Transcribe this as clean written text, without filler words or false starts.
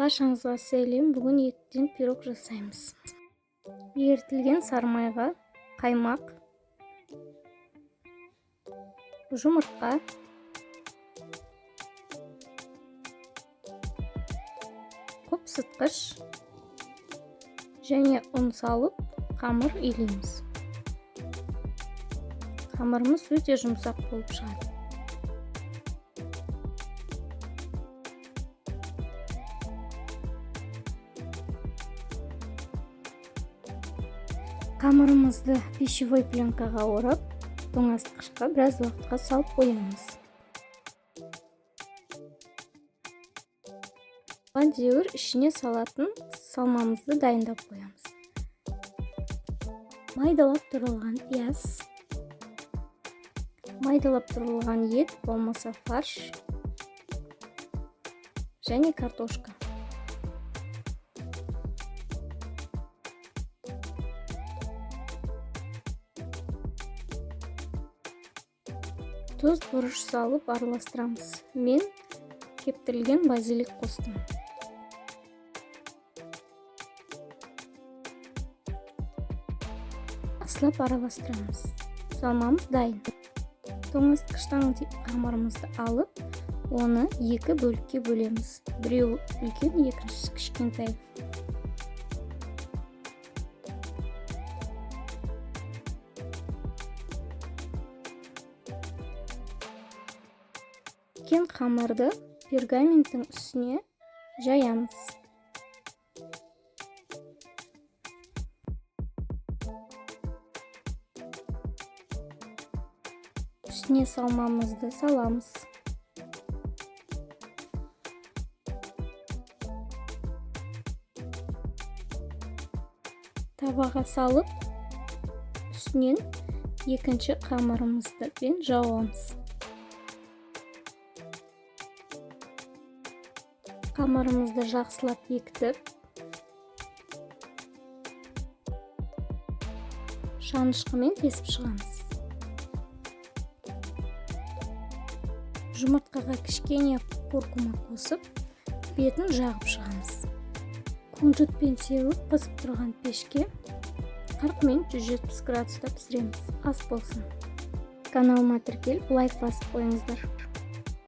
Баршаңызға сәлем. Бүгін еттен пирог жасаймыз. Ерітілген сарымайға қаймақ, жұмыртқа, қопсытқыш және ұн салып қамыр илейміз. Қамырымыз өте жұмсақ болып шығады. Қамырымызды пищевой пленкаға орап, тоңазытқышқа біраз уақытқа салып қоямыз. Оған дейін ішіне салатын салмамызды дайындап қоямыз. Майдалап туралған пияз, майдалап туралған ет, болмаса фарш және картошка. Тұз, бұрыш салып араластырамыз. Мен кептірілген базилик қостым. Жақсылап араластырамыз. Салмамыз дайын. Тоңазытқыштан қамырымызды алып, оны екі бөлікке бөлеміз. Біреуі үлкен, екіншісі кішкентай. Үлкен қамырды пергаменттің үстіне жаямыз. Үстіне салмамызды саламыз. Табаға салып, үстінен екінші қамырымызды жауамыз. Қамырымызды жақсылап бекітіп, шанышқымен тесіп шығамыз. Жұмыртқаға кішкене куркума қосып, бетін жағып шығамыз. Кунжутпен сеуіп, қызып тұрған пешке 40 минут 170 градуста пісіреміз. Ас болсын. Каналыма тіркеліп, лайк басып қойыңыздар.